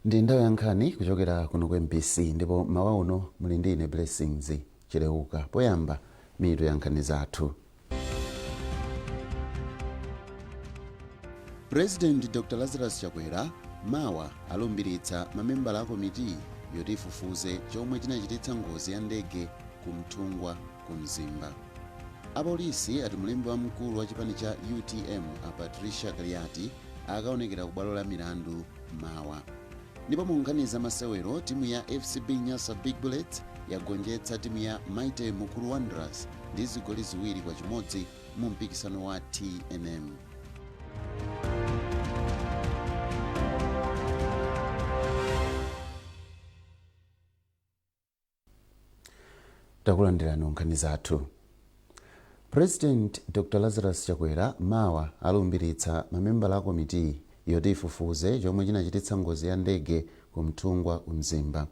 Ndi nthawi ya nkhani kuchokera kuno ku MBC ndipo mawa uno muli ndi ine Blessings Chileuka. Poyamba, mitu ya nkhani zathu. President Dr Lazarus Chakwera mawa alumbiritsa mamembala a komiti yoti ifufuze chomwe chinachititsa ngozi ya ndege ku Mthungwa ku Mzimba. Apolisi ati mlembi wamkulu wa chipani cha UTM a Patricia Kaliati akaonekera ku bwalo la milandu mawa. Ndipo mu nkhani za masewero, timu ya FCB Nyasa Big Bullets yagonjetsa timu ya Mighty Mukuru Wanderers ndi zigoli 2-1 mu mpikisano wa TNM. Takulandirani nkhani zathu. President Dr Lazarus Chakwera mawa alumbiritsa mamembala a komiti yoti ifufuze chomwe chinachititsa ngozi ya ndege ku Mthungwa ku Mzimba.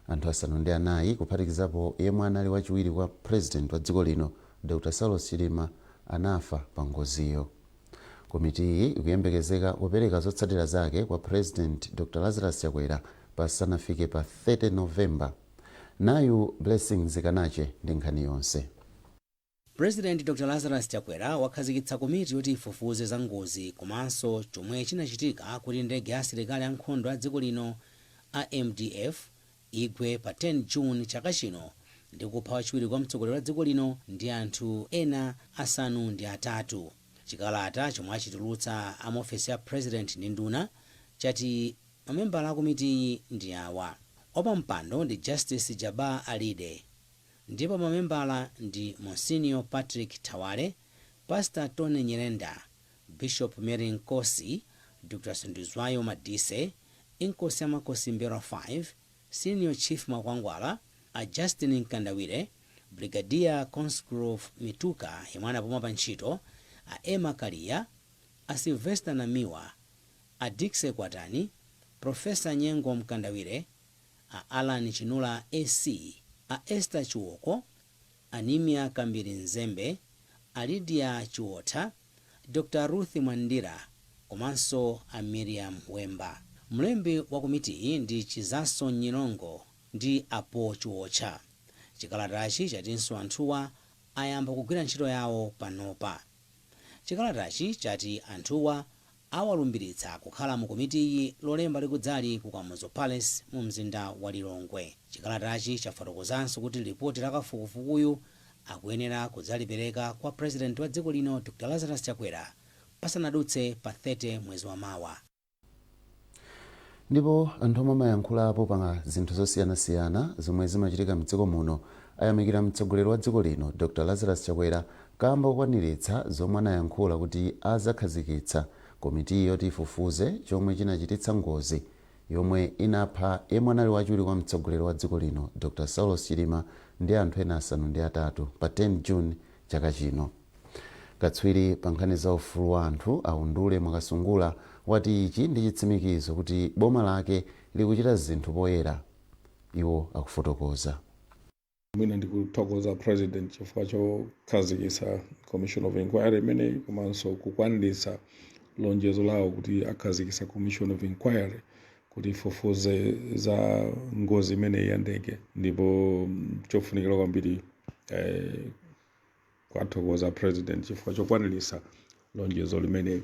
Anthu 4 kuphatikizapo yemwe anali wachiwiri kwa President wa dziko lino Dr Saulos Chilima anafa pa ngoziyo. Komitiyi ikuyembekezeka kupereka zotsatira zake kwa President Dr Lazarus Chakwera pasanafike pa 30 November. Nayu Blessings Kanache ndi nkhani yonse. President Dr Lazarus Chakwera wakhazikitsa komiti yoti ifufuze za ngozi komanso chomwe chinachitika kuti ndege ya asilikali ankhondo a dziko lino a MDF igwe pa 10 June chaka chino ndi kupha wachiwiri kwa mtsogoleri wa dziko lino ndi anthu ena 8. Chikalata chomwe achitulutsa a muofesi ya President ndi nduna chati mamembala a komitiyi ndi awa: wapampando ndi Justice Jabbar Alide, ndipo mamembala ndi Monsignor Patrick Thawale, Pastor Tony Nyirenda, Bishop Mary Nkosi, Dr Sunduzwayo Madise, Inkosi ya Makosi M'mbelwa 5, Senior Chief Mwakwangwala, a Justin Mkandawire, Brigadier Cosgrove Mituka yemwe anapuma pa ntchito, a Emma Kaliya, a Sylvester Namiwa, a Dickson Kwatani, Professor Nyengo Mkandawire, a Allan Chinula SC, a Esther Chiwoko, a Nimia Kambiri Nzembe, a Lydia Chiotha, Dr Ruth Mwandira komanso a Miriam Wemba. Mlembi wa komitiyi ndi Chizaso Nyirongo ndi a Paul Chiotha. Chikalatachi chatinso anthuwa ayamba kugwira ntchito yawo panopa. Chikalatachi chati anthuwa awalumbiritsa kukhala mu komitiyi Lolemba likudzali ku Kamuzu Palace mu mzinda wa Lilongwe. Chikalatachi chafotokozanso kuti lipoti la kafukufukuyu akuyenera kudzalipereka kwa President wa dziko lino Dr Lazarus Chakwera pasanadutse pa 30 mwezi wa mawa. Ndipo anthu omwe amayankhulapo pa zinthu zosiyanasiyana zomwe zimachitika mdziko muno ayamikira mtsogoleri wa dziko lino Dr Lazarus Chakwera kamba kokwaniritsa zomwe anayankhula kuti azakhazikitsa komiti yoti ifufuze chomwe chinachititsa ngozi yomwe inapha yemwe anali wachiwiri kwa mtsogoleri wa dziko lino Dr Saulos Chilima ndi anthu ena 8 pa 10 June chaka chino. Katswiri pa nkhani za ufulu wa anthu a Undule Mwakasungula wati ichi ndi chitsimikizo kuti boma lake likuchita zinthu poyera. Iwo akufotokoza. Mwina ndikuthokoza President chifukwa chokhazikitsa Commission of Inquiry imeneyi komanso kukwaniritsa lonjezo lawo kuti akhazikitsa Commission of Inquiry kuti ifufuze za ngozi imeneyi ya ndege. Ndipo chofunikira kwambiri kuwathokoza President chifukwa chokwaniritsa lonjezo limeneli.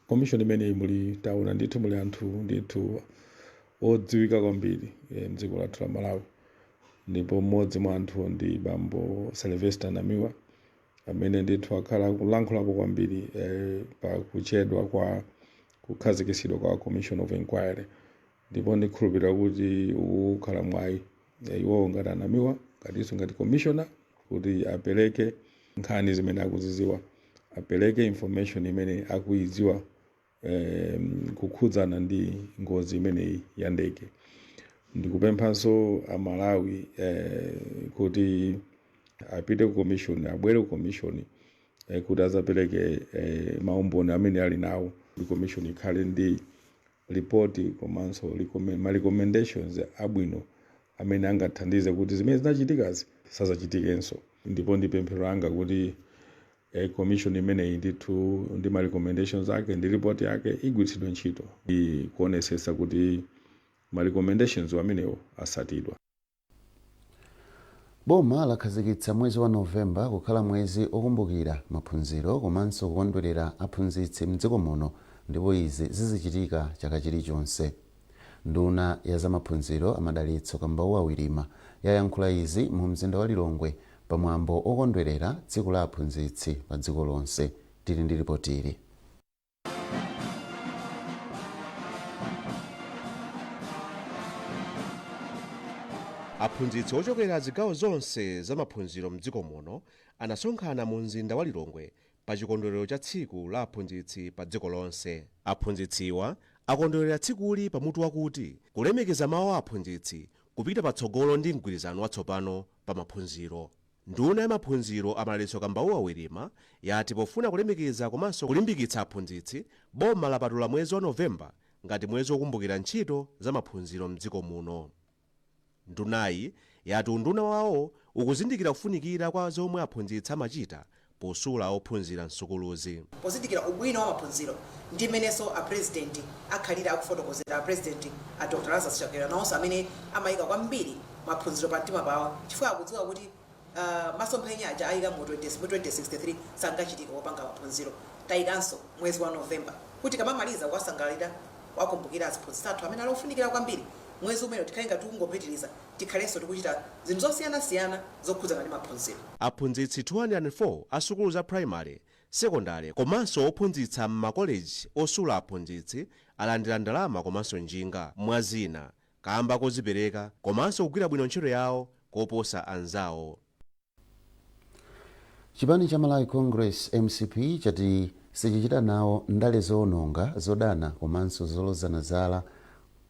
Commission imeneyi muli, taona ndithu, muli anthu ndithu odziwika kwambiri mdziko lathu la Malawi, ndipo mmodzi mwa anthu ndi bambo Sylvester Namiwa amene ndithu akhala kulankhulapo kwambiri pa kuchedwa kwa kukhazikitsidwa kwa Commission of Inquiry. Ndipo ndikhulupirira kuti ukhala mwayi iwowo ngati anamiwa, ngatinso ngati commissioner, kuti apereke nkhani zimene akuzidziwa, apereke information imene akuidziwa kukhudzana ndi ngozi imeneyi ya ndege. Ndikupemphanso Amalawi kuti apite ku commission, abwere ku commission kuti azapereke maumboni amene ali nawo, kuti commission ikhale ndi ripoti komanso ma recommendations abwino amene angathandize kuti zimene zinachitikazi sazachitikenso. Ndipo ndi pemphero langa kuti commission imeneyi ndithu ndi ma recommendations ake ndi report yake igwiritsidwe ntchito ndi kuonesesa kuti Ma recommendations amenewo asatidwa. Boma lakhazikitsa mwezi wa Novemba kukhala mwezi okumbukira maphunziro komanso kukondwerera aphunzitsi mdziko muno, ndipo izi zizichitika chaka chilichonse. Nduna ya zamaphunziro, a Madalitso Kambauwa Wirima, yayankhula izi mu mzinda wa Lilongwe pamwambo okondwerera tsiku la aphunzitsi pa dziko lonse. Tili ndi ripotili. Aphunzitsi ochokera zigawo zonse za maphunziro mdziko muno anasonkhana mu mzinda wa Lilongwe pa chikondwerero cha tsiku la aphunzitsi pa dziko lonse. Aphunzitsiwa akondwerera tsikuli pamutu wakuti "Kulemekeza mawu a aphunzitsi, kupita patsogolo ndi mgwirizano watsopano pa maphunziro". Nduna ya maphunziro, a Madalitso Kambauwa Wirima, yati pofuna kulemekeza komanso kulimbikitsa aphunzitsi, boma lapatula mwezi wa Novemba ngati mwezi wokumbukira ntchito za maphunziro mdziko muno. Ndunayi yati unduna wawo ukuzindikira kufunikira kwa zomwe aphunzitsi amachita posula ophunzira msukuluzi. Pozindikira ubwino wa maphunziro ndi mmenenso a President akhalira akufotokozera, a President a Dr Lazarus Chakwera nawonso amene amayika kwambiri maphunziro pa mtima pawo, chifukwa akudziwa kuti masomphenya aja ayika mu 2063 sangachitike wopanga maphunziro, tayikanso mwezi wa Novemba kuti kamamaliza kuwasangalalira, kuwakumbukira aziphunzitsi athu amene ali ofunikira kwambiri. Mwezi umene tikhale ngati tikungopitiriza, tikhalenso tikuchita zinthu zosiyanasiyana zokhudzana ndi maphunziro. Aphunzitsi 204 a sukulu za primary, secondary komanso ophunzitsa m'makoleji osula aphunzitsi alandira ndalama komanso njinga, mwa zina, kamba kozipereka komanso kugwira bwino ntchito yawo koposa anzawo. Chipani cha Malawi Congress, MCP, chati sichichita nawo ndale zoononga, zodana komanso zolozana zala,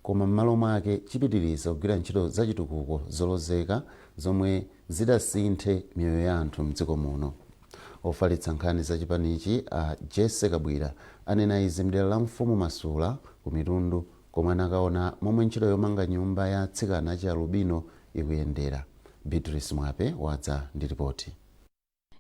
koma m'malo mwake chipitiriza kugwira ntchito zachitukuko zolozeka zomwe zidasinthe miyoyo ya anthu mdziko muno. Ofalitsa nkhani za chipanichi, a Jesse Kabwira, anena izi mdera la Mfumu Masula ku Mitundu, komwe anakaona momwe ntchito yomanga nyumba ya atsikana achialubino ikuyendera. Beatrice Mwape wadza ndi ripoti.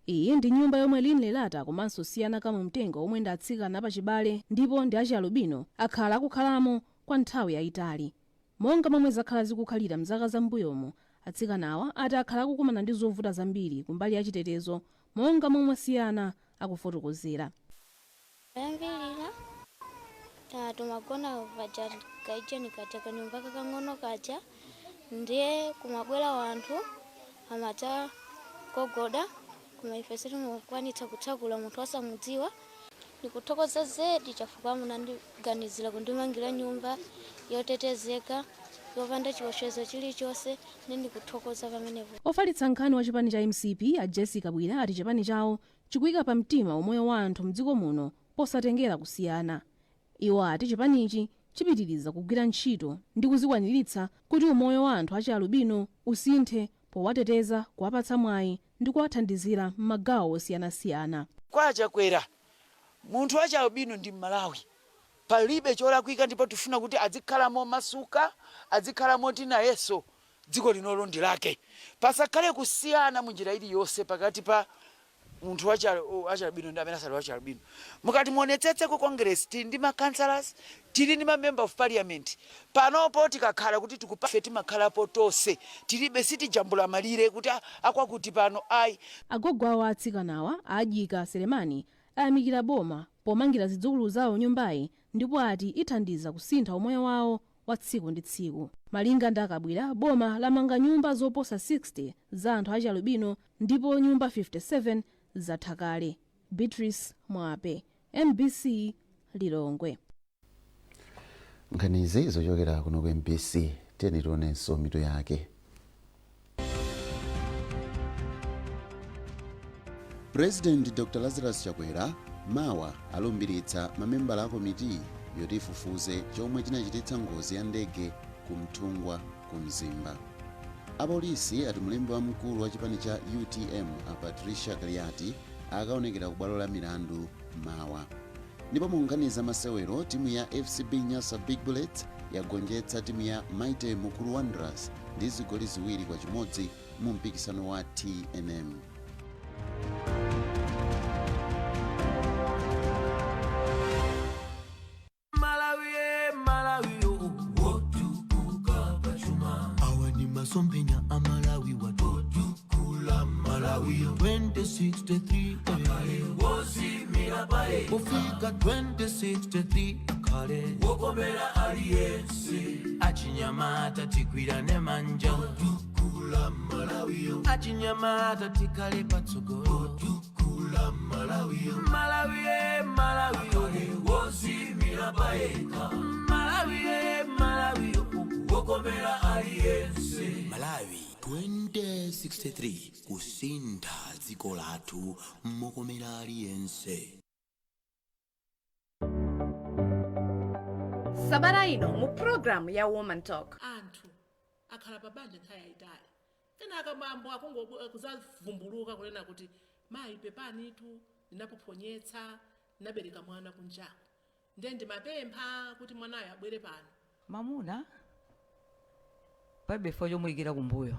Iyi ndi nyumba yomwe Linley Lata komanso Siyana Kamumtengo, omwe ndi atsikana apachibale ndipo ndi achialubino, akhala akukhalamo kwa nthawi yayitali. Monga momwe zakhala zikukhalira mzaka zam'mbuyomo, atsikanawa ati akhala akukumana ndi zovuta zambiri kumbali ya chitetezo, monga momwe Siyana akufotokozera. Yambirira tumagona paja kaijeni kaja, kanyumba kakang'ono kaja, ndiye kumabwera wanthu amadza gogoda, koma ife sitimakwanitsa kutsakula munthu osamudziwa. Ndikuthokoza zedi chifukwa munandiganizira kundimangira nyumba yotetezeka, yopanda chiopsezo chilichonse, ndi ndikuthokoza pamenepo. Ofalitsa nkhani wa chipani cha MCP, a Jesse Kabwira, ati chipani chawo chikuyika pamtima umoyo wa anthu mdziko muno posatengera kusiyana. Iwo ati chipanichi chipitiriza kugwira ntchito ndi kuzikwaniritsa kuti umoyo wa anthu achialubino usinthe powateteza, kuwapatsa mwayi ndi kuwathandizira m'magawo osiyanasiyana. Kwa Chakwera, munthu wachialubino ndi Mmalawi, palibe cholakwika, ndipo tifuna kuti adzikhala momasuka, adzikhala moti nayenso dziko linolo ndi lake. Pasakhale kusiyana munjira iliyonse pakati pa munthu wachialubino ndi amene asali wachialubino. Mukati muonetsetse, ku Congress tili ndi ma councillors, tili ndi ma member of parliament. Panopo tikakhala kuti tikupafe, timakhalapo tonse, tilibe, sitijambula malire kuti akwakuti pano, ayi. Agogo awo atsikanawa, a Adyika Selemani, ayamikira boma pomangira zidzukulu zawo nyumbayi ndipo ati ithandiza kusintha umoyo wawo wa tsiku ndi tsiku. Malinga ndi aKabwira, boma lamanga nyumba zoposa 60 za anthu achialubino ndipo nyumba 57 zatha kale. Beatrice Mwape, MBC, Lilongwe. Nkhanizi zochokera kuno ku MBC. Tiyeni tionenso mitu yake. President Dr Lazarus Chakwera mawa alumbiritsa mamembala a komiti yoti ifufuze chomwe chinachititsa ngozi ya ndege ku Mthungwa ku Mzimba. Apolisi ati mlembi wamkulu wa chipani cha UTM, a Patricia Kaliati, akaonekera ku bwalo la milandu mawa. Ndipo mu nkhani za masewero, timu ya FCB Nyasa Big Bullets yagonjetsa timu ya Mighty Mukuru Wanderers ndi zigoli 2-1 mu mpikisano wa TNM. Malawi, Malawi, oh, wotukuka. Malawi 2063 akhale wozimira paye kufika 2063 akhale wokomera aliyense. Achinyamata tigwirane manja otukula Malawi, achinyamata tikhale patsogolo otukula Malawi. Malawi, Malawi wozimira payekha, Malawi, Malawi wokomera aliyense. Malawi 2063, kusintha dziko lathu mokomera aliyense. Sabata ino mu programu ya Woman Talk, anthu akhala pa banja nthawi yayitali, kenaka bambo akungokuzavumbuluka kunena kuti, "Mayi, pepanitu, ndinakuphonyetsa, ndinabereka mwana kunjaku, ndiye ndimapempha kuti mwanayo abwere pano." Mamuna palibe chifukwa chomuyikira kumbuyo.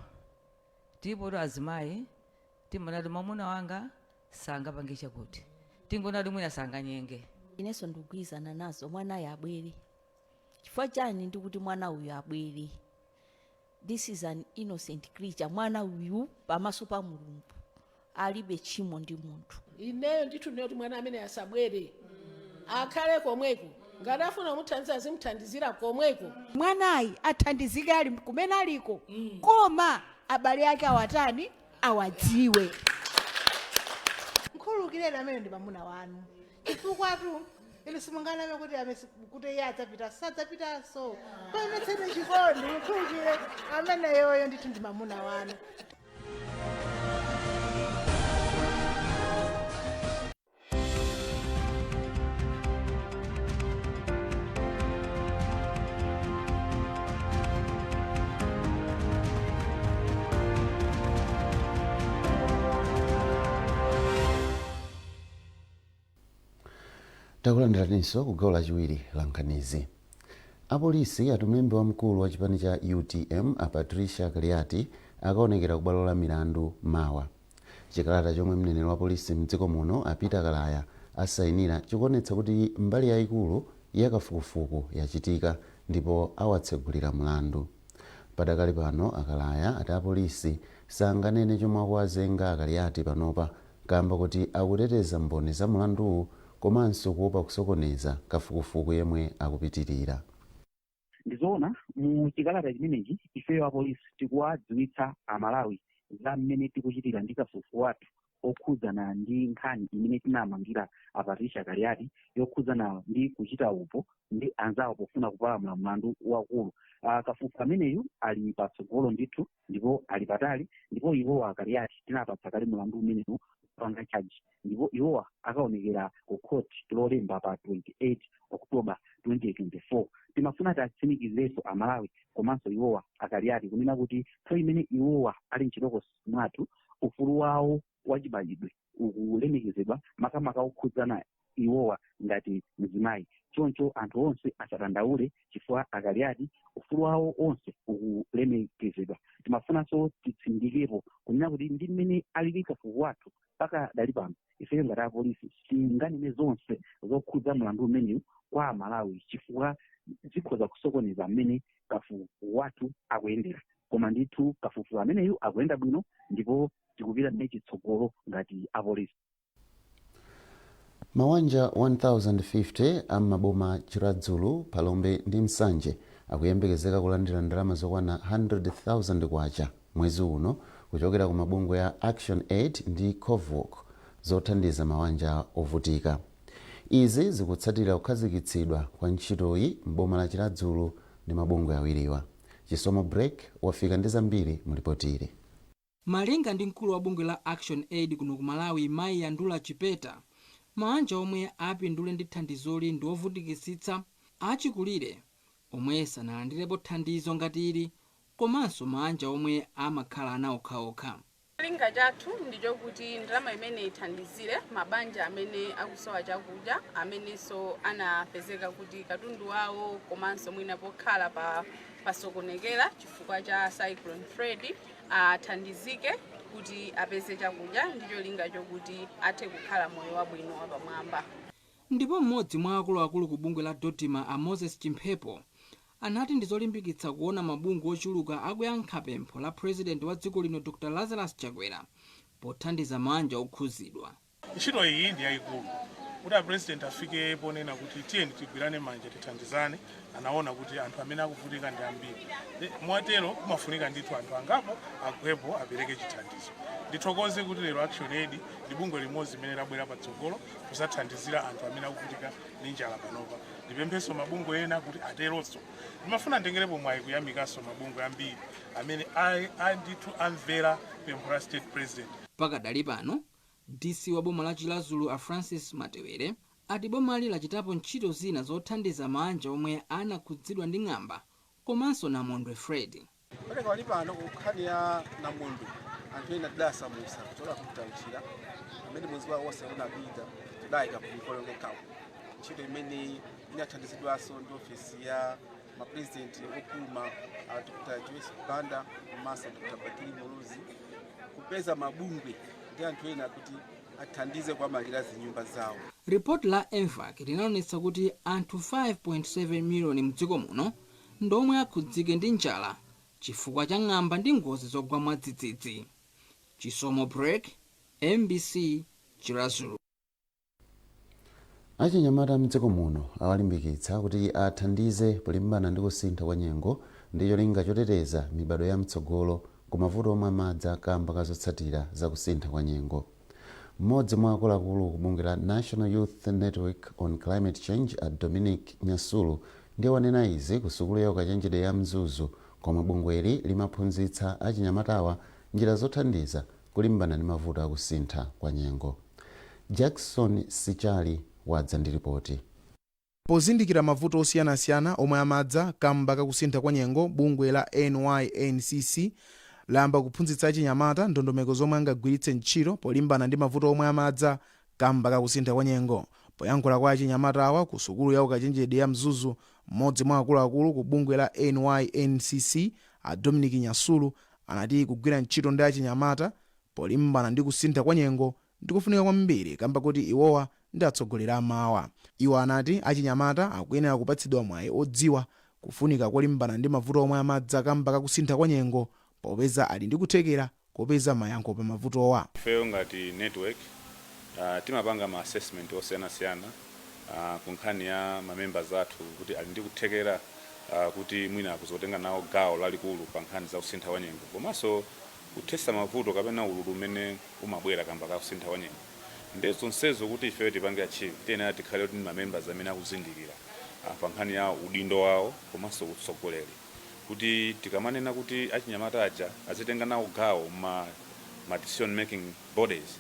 Tipo azimayi timanati mamuna wanga sangapange chakuti, tingonati mwina sanganyenge. Inenso ndikugwirizana nazo, mwanayo abwere. Chifukwa chani ndikuti mwana uyu abwere? This is an innocent creature. Mwana uyu pamaso pa Mulungu alibe tchimo ndi munthu. Ineyo ndithu ndinoti mwana amene asabwere, akhale komweko. Ngati afuna kumuthandiza, azimuthandizira komweko. Mwanayi athandizike ali kumene aliko, koma abale ake awatani? Awadziwe. Nkhululukireni, amene ndi mwamuna wanu, chifukwa inu simunganame kuti kuti iye adzapita, sadzapitanso. Paonetseni chikondi, mukhululukire ameneyoyo, ndithu ndi mwamuna wanu. Takulandiraninso ku gawo lachiwiri la nkhanizi. Apolisi ati mlembi wamkulu wa chipani cha UTM, a Patricia Kaliati, akaonekera ku bwalo la milandu mawa. Chikalata chomwe mneneri wa polisi mdziko muno, a Peter Kalaya, asayinira chikuonetsa kuti mbali yayikulu yakafukufuku yachitika ndipo awatsegulira mlandu. Padakali pano, aKalaya ati apolisi sanganene chomwe akuwazenga aKaliati panopa kamba kuti akuteteza mboni za mulanduwu komanso kuopa kusokoneza kafukufuku yemwe akupitirira. Ndizoona, mu chikalata chimenechi ifeyo apolisi tikuwadziwitsa Amalawi za mmene tikuchitira ndi kafukufuku wathu okhudzana ndi nkhani imene tinamangira a Patricia Kaliati, yokhudzana ndi kuchita upo ndi anzawo pofuna kupalamula mlandu wakulu. Kafukufuku ameneyu ali patsogolo ndithu ndipo ali patali, ndipo iwowa Kaliati tinapatsa kale mlandu umenewu panga charge, ndipo iwowa akaonekera ku court Lolemba pa 28 October 2024. Timafuna tatsimikizirenso Amalawi komanso iwowa aKaliati kunena kuti nthawi imene iwowa ali mchitokosi mwathu, ufulu wawo wachibadwidwe ukulemekezedwa, makamaka okhudzana iwowa ngati mzimayi. Choncho anthu onse asadandaule chifukwa aKaliati ufulu wawo onse ukulemekezedwa. Timafunanso titsindikepo kunena kuti ndi mmene alili kafukufuku wathu mpaka dali pano, ifeyo ngati apolisi singanene zonse zokhudza mlandu umenewu kwa Amalawi chifukwa zikhoza kusokoneza mmene kafukufuku wathu akuyendera. Koma ndithu kafukufuku ameneyu akuyenda bwino ndipo tikupita naye chitsogolo ngati apolisi. Mawanja 1050 am'maboma Chiradzulu, Phalombe ndi Nsanje akuyembekezeka kulandira ndalama zokwana 100,000 kwacha mwezi uno kuchokera ku mabungwe ya Action Aid ndi COVWOC zothandiza mawanja ovutika. Izi zikutsatira kukhazikitsidwa kwa ntchitoyi m'boma la Chiradzulu ndi mabungwe awiriwa. Chisomo Break wafika ndi zambiri mu ripoti ili. Malinga ndi mkulu wa bungwe la Action Aid kuno ku Malawi, mayi Yandula Chipeta, mawanja omwe apindule ndi thandizoli ndi ovutikitsitsa, achikulire omwe sanalandirepo thandizo ngati ili, komanso mawanja omwe amakhala ana okhaokha. Cholinga chathu ndichokuti ndalama imene ithandizire mabanja amene akusowa chakudya, amenenso anapezeka kuti katundu wawo komanso mwina pokhala pa pasokonekera chifukwa cha Cyclone Freddy, athandizike kuti apeze chakudya ndi cholinga chokuti athe kukhala moyo wabwino wapamwamba. Ndipo mmodzi mwa akuluakulu ku bungwe la DoDMA, a Moses Chimphepo, anati ndi zolimbikitsa kuona mabungwe ochuluka akuyankha pempho la Purezidenti wa dziko lino, Dr Lazarus Chakwera, Pothandiza mabanja okhuzidwa. Ntchito iyi ndi yayikulu kuti a president afike ponena kuti tiyeni tigwirane manja, tithandizane. Anaona kuti anthu amene akuvutika ndi ambiri. Mwatero kumafunika ndithu anthu angapo agwepo, apereke chithandizo. Ndithokoze kuti lero Action Aid ndi bungwe limodzi limene labwera patsogolo kuzathandizira anthu amene akuvutika ndi njala panopa. Ndipemphenso mabungwe ena kuti ateronso. Ndimafuna ndengerepo mwayi kuyamikanso mabungwe ambiri amene ndithu amvera pempho la State President. Pakadali pano, DC wa boma la Chiradzulu a Francis Matewere ati bomali lachitapo ntchito zina zothandiza mabanja omwe anakhudzidwa ndi ng'amba komanso namondwe Freddy. Pereka wali pano ku nkhani ya namondwe, anthu ena tidasamutsa kuchoka kumtauchira amene mwezi wawo wonse unapita, tidayika ku Mikolongwe Camp, ntchito imene inathandizidwanso ndi ofesi ya mapresident opuma a Dr Joyce Banda komanso Dr Bakili Muluzi, kupeza mabungwe ndi anthu ena kuti athandize kuwamangira zinyumba zawo. Ripoti la MVAC linaonetsa kuti anthu 5.7 miliyoni mdziko muno ndomwe akhudzike ndi njala chifukwa cha ng'amba ndi ngozi zogwa mwadzidzidzi. Chisomo Break, MBC, Chiradzulu. Achinyamata mdziko muno awalimbikitsa kuti athandize polimbana ndi kusintha kwa nyengo ndi cholinga choteteza mibado ya mtsogolo ku mavuto omwe amadza kamba kazotsatira za kusintha kwa nyengo. Mmodzi mwa akuluakulu ku bungwe la National Youth Network on Climate Change, a Dominic Nyasulu, ndiye wanena izi ku sukulu ya ukachenjede ya Mzuzu, komwe bungweli limaphunzitsa achinyamatawa njira zothandiza kulimbana ndi mavuto akusintha kwa nyengo. Jackson Sichali wadza ndi ripoti. Pozindikira mavuto osiyanasiyana omwe amadza kamba kakusintha kwa nyengo, bungwe la NYNCC layamba kuphunzitsa achinyamata ndondomeko zomwe angagwiritse ntchito polimbana ndi mavuto omwe amadza kamba kakusintha kwa nyengo. Poyankhula kwa achinyamatawa ku sukulu ya ukachenjede ya Mzuzu, mmodzi mwa akuluakulu ku bungwe la NYNCC a Dominic Nyasulu anati kugwira ntchito ndi achinyamata polimbana ndi kusintha kwa nyengo ndikufunika kwambiri kamba kuti iwowa ndi atsogoleri amawa. Iwo anati achinyamata akuyenera kupatsidwa mwayi odziwa kufunika kolimbana ndi mavuto omwe amadza kamba kakusintha kwa nyengo, popeza ali ndi kuthekera kopeza mayankho pa mavutowa. Ifeyo ngati network timapanga ma assessment osiyanasiyana ku nkhani ya ma members athu kuti ali ndi kuthekera kuti mwina akuzotenga nawo gawo lalikulu pa nkhani za kusintha kwa nyengo komanso kuthesa mavuto kapena ululu umene umabwera kamba ka kusintha kwa nyengo. Ndi zonsezo kuti ifeyo tipange achieve, tiyenera tikhale kuti ndi ma members amene akuzindikira pa nkhani ya udindo wawo komanso utsogoleri, kuti tikamanena kuti achinyamata aja azitenga nawo gawo ma decision making bodies,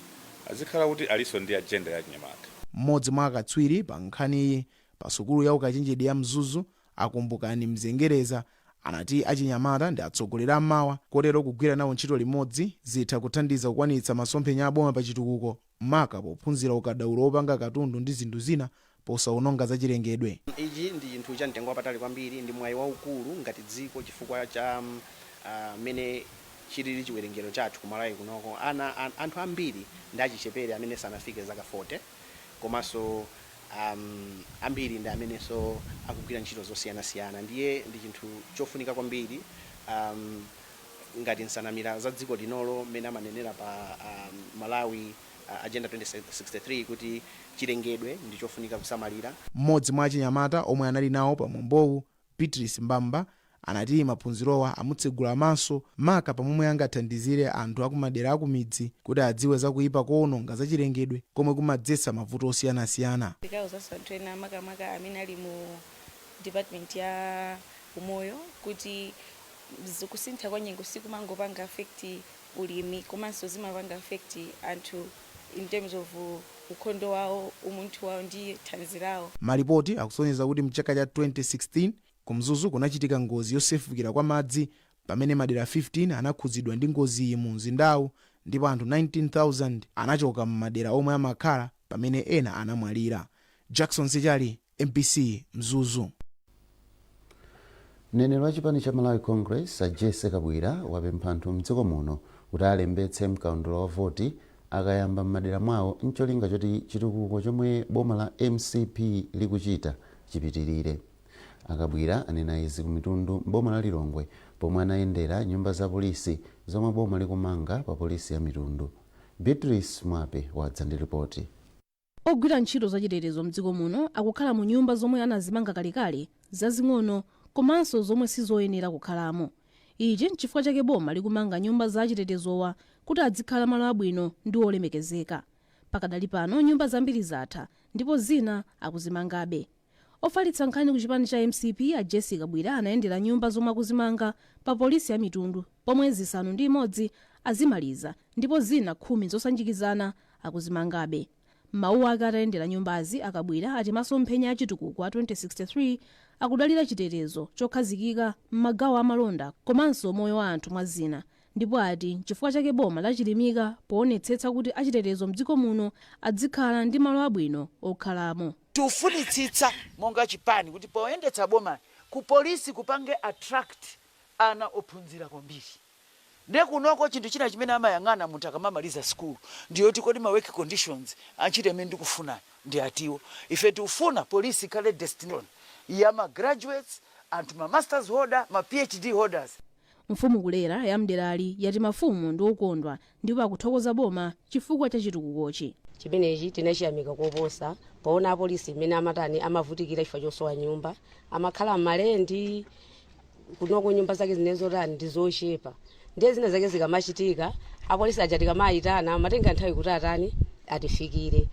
azikhala kuti alinso ndi agenda ya achinyamata. Mmodzi mwa akatswiri pa nkhaniyi pa sukulu ya ukachenjede ya Mzuzu, Akumbukani Mzengereza, anati achinyamata ndi atsogoleri amawa, kotero kugwira nawo ntchito limodzi zitha kuthandiza kukwanitsa masomphenya aboma pa chitukuko, maka pophunzira ukadaulo wopanga katundu ndi zinthu zina posawononga zachilengedwe. Ichi ndi chinthu cha mtengo wapatali kwambiri, ndi mwayi waukulu ngati dziko chifukwa cha mmene chilili chiwerengero chathu ku Malawi kunoko. Ana anthu ambiri ndi achichepere amene sanafike zaka 40, komanso ambiri ndi amenenso akugwira ntchito zosiyanasiyana. Ndiye ndi chinthu chofunika kwambiri ngati nsanamira za dziko linolo mmene amanenera pa Malawi Agenda 2063 kuti chilengedwe ndi chofunika kusamalira. Mmodzi mwa achinyamata omwe anali nawo pa mwambowu, Beatrice Mbamba, anati maphunzirowa amutsegula maso maka pamomwe angathandizire anthu akumadera akumidzi kuti adziwe zakuyipa kowononga zachilengedwe komwe kumadzetsa mavuto osiyanasiyana. Tikawuzanso anthu ena, makamaka amene ali mu department ya umoyo, kuti kusintha kwa nyengo sikumangopanga affect ulimi, komanso zimapanga affect anthu in terms of ukhondo wawo, umunthu wawo ndi thanzi lawo. Malipoti akusonyeza kuti mchaka cha 2016 ku Mzuzu kunachitika ngozi yosefukira kwa madzi pamene madera 15 anakhudzidwa ndi ngoziyi mu mzindawu, ndipo anthu 19,000 anachoka m'madera omwe amakhala pamene ena anamwalira. Jackson Sichali, MBC, Mzuzu. Mneneri wa chipani cha Malawi Congress a Jesse Kabwira wapempha anthu mdziko muno kuti alembetse mkaundula wa voti akayamba m'madera mwawo, ncholinga choti chitukuko chomwe boma la MCP likuchita chipitirire. Akabwira anena izi ku Mitundu m'boma la Lilongwe pomwe anayendera nyumba za polisi zomwe boma likumanga pa polisi ya Mitundu. Beatrice Mwape wadza ndi ripoti. Ogwira ntchito zachitetezo mdziko muno akukhala mu nyumba zomwe anazimanga kalekale, zazing'ono komanso zomwe sizoyenera kukhalamo. Ichi nchifukwa chake boma likumanga nyumba za achitetezowa kuti adzikhala malo abwino ndi olemekezeka. Pakadali pano nyumba zambiri zatha ndipo zina akuzimangabe. Ofalitsa nkhani ku chipani cha MCP a Jessica Bwira anayendera nyumba zomwe akuzimanga pa polisi ya Mitundu, pomwe 6 azimaliza ndipo zina 10 zosanjikizana akuzimangabe. Mawu ake atayendera nyumbazi, akabwira ati masomphenya achitukuko a 2063 akudalira chitetezo chokhazikika m'magawo amalonda komanso moyo wa anthu mwa zina, ndipo ati chifukwa chake boma lachilimika poonetsetsa kuti achitetezo mdziko muno adzikhala ndi malo abwino okhalamo. Tiufunitsitsa monga chipani kuti poyendetsa boma ku polisi kupange attract ana ophunzira kwambiri. Ndiye kunoko chinthu china chimene amayang'ana munthu akamamaliza school ndiyoti kodi ma work conditions antchito imene ndikufuna ndi atiwo. Ife tikufuna polisi ikhale destination ya ma graduates, anthu ma masters holder, ma PhD holders. Mfumu Kulera ya mderali yati mafumu ndi okondwa ndipo akuthokoza boma chifukwa cha chitukukochi. Chimenechi tinachiyamika koposa poona apolisi imene amatani amavutikira chifukwa chosowa nyumba, amakhala m'malendi kunoko, nyumba zake zinezotani ndi zochepa. Ndiye zina zake zikamachitika, apolisi aja tikamayitana amatenga nthawi kuti atani atifikire.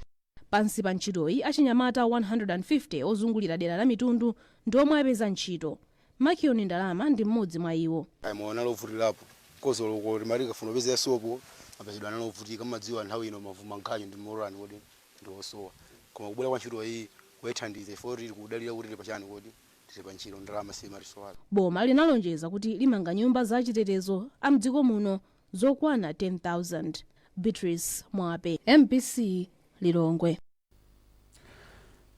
Pansi pa ntchitoyi, achinyamata 150 ozungulira dera la Mitundu ndi omwe apeza ntchito. Makioni Ndalama ndi mmodzi mwa iwo. Ayimaona lovutirapo kozoloko timati kafuna upeza sopo apezedwa nalovutika. Madziwa nthawi ino mavuma nkhanyo ndi morani kodi ndi osowa, koma kubwera kwa ntchito iyi kuyithandiza ifo tili kudalira kuti tili pachani kodi tili pa ntchito, ndalama simatisowa. Boma linalonjeza kuti limanga nyumba zachitetezo a mdziko muno zokwana 10,000. Beatrice Mwape, MBC, Lilongwe.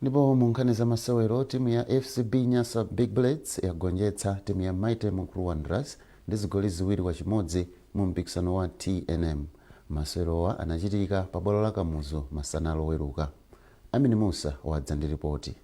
Ndipo mu nkhani za masewero, timu ya FCB Nyasa Big Bullets yagonjetsa timu ya Mighty Mukuru Wanderers ndi zigoli 2-1 mu mpikisano wa TNM. Masewerowa anachitika pa bwalo la Kamuzu masana Loweruka. Amini Musa wadza ndi ripoti.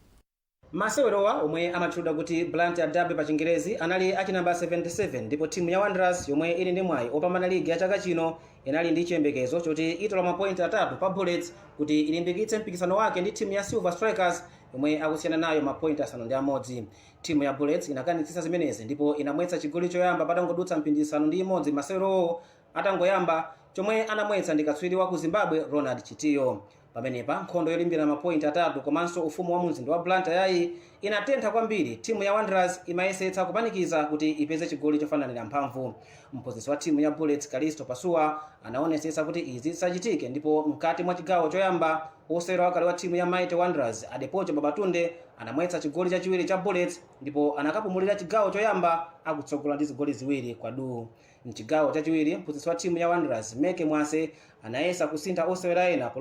Masewerowa, omwe amatchulidwa kuti Blantyre Derby pa Chingerezi, anali achinamba 77, ndipo timu ya Wanderers, yomwe ili ndi mwayi opambana ligi ya chaka chino, inali ndi chiyembekezo choti itola mapointi 3 pa Bullets kuti ilimbikitse mpikisano wake ndi timu ya Silver Strikers yomwe akusiyana nayo mapointi 6. Timu ya Bullets inakanitsitsa zimenezi ndipo inamwetsa chigoli choyamba patangodutsa mphindi 6 masewerowo atangoyamba, chomwe anamwetsa ndi katswiri wa ku Zimbabwe Ronald Chitiyo. Pamenepa nkhondo yolimbira mapointi 3 komanso ufumu wa mumzinda wa Blantyre yayi inatentha kwambiri. Timu ya Wanderers imayesetsa kupanikiza kuti ipeze chigoli chofananira mphamvu. Mphunzitsi wa timu ya Bullets Kalisto Pasuwa anaonetsetsa kuti izi zisachitike, ndipo mkati mwa chigawo choyamba wosewera wakale wa timu ya Mighty Wanderers Adepojo Babatunde anamwetsa chigoli chachiwiri cha Bullets, ndipo anakapumulira chigawo choyamba akutsogola ndi zigoli 2-0. Mchigawo chachiwiri, mphunzitsi wa timu ya Wanderers Meke Mwase anayesa kusintha osewera ena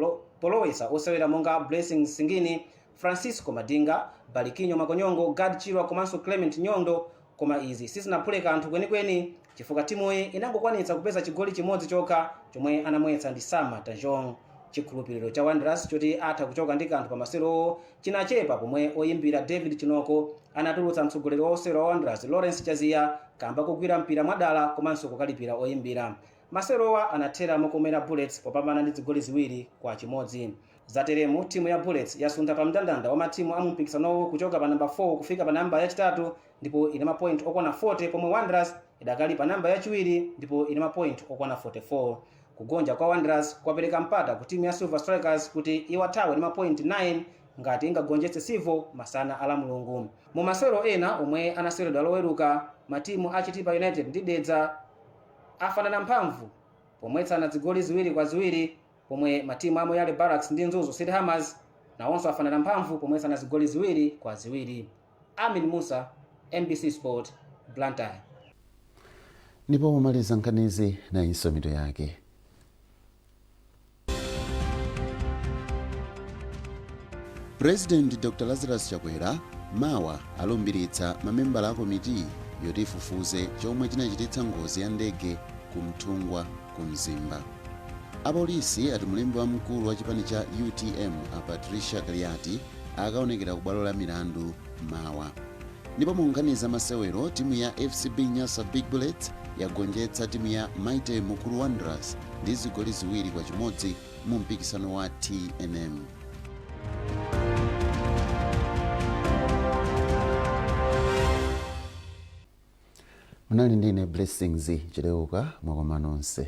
polowetsa osewera monga Blessing Singini, Francisco Madinga, Balikinyo Makonyongo, Gad Chirwa komanso Clement Nyondo, koma izi sizinaphule kanthu kwenikweni chifukwa timuyi inangokwanitsa kupeza chigoli chimodzi chokha chomwe anamwetsa ndi Sama Tajong. Chikhulupiriro cha Wanderers choti atha kuchoka ndi kanthu pa masewerowo chinachepa pomwe oyimbira David Chinoko anatulutsa mtsogoleri wa osewera wa Wanderers Lawrence Chaziya kamba kugwira mpira mwadala komanso kukalipira oyimbira. Masewerowa anathera mokomera Bullets popambana ndi zigoli 2-1. Zateremu, timu ya Bullets yasuntha pa mndandanda wa matimu a mumpikisanowo kuchoka pa namba 4 kufika pa namba yachitatu ndipo ili mapoint okwana 40, pomwe Wanderers idakali pa namba yachiwiri ndipo ili mapoint okwana 44. Kugonja kwa Wanderers kwapereka mpata ku timu ya Silver Strikers kuti iwathawe ndi mapoint 9 ngati ingagonjetse Civo masana ala Mulungu. Mu masewero ena omwe anaseweredwa Loweruka, matimu a Chitipa United ndi Dedza afanana mphamvu pomwetsana zigoli 2-2, pomwe matimu a Moyale Barracks ndi Mzuzu City Hammers nawonso afanana mphamvu pomwetsana zigoli 2-2. Amin Musa, MBC Sport, Blantyre. Ndipo pomaliza nkhanizi, nayinso mitu yake. President Dr Lazarus Chakwera mawa alumbiritsa mamembala a komiti yoti ifufuze chomwe chinachititsa ngozi ya ndege ku Mthungwa ku Mzimba. Apolisi ati mlembi wamkulu wa chipani cha UTM a Patricia Kaliati akaonekera ku bwalo la milandu mawa. Ndipo mu nkhani za masewero, timu ya FCB Nyasa Big Bullets yagonjetsa timu ya Mighty Mukuru Wanderers ndi zigoli 2-1 mu mpikisano wa TNM. Munali ndine Blessings Chileuka, mwakoma nonse.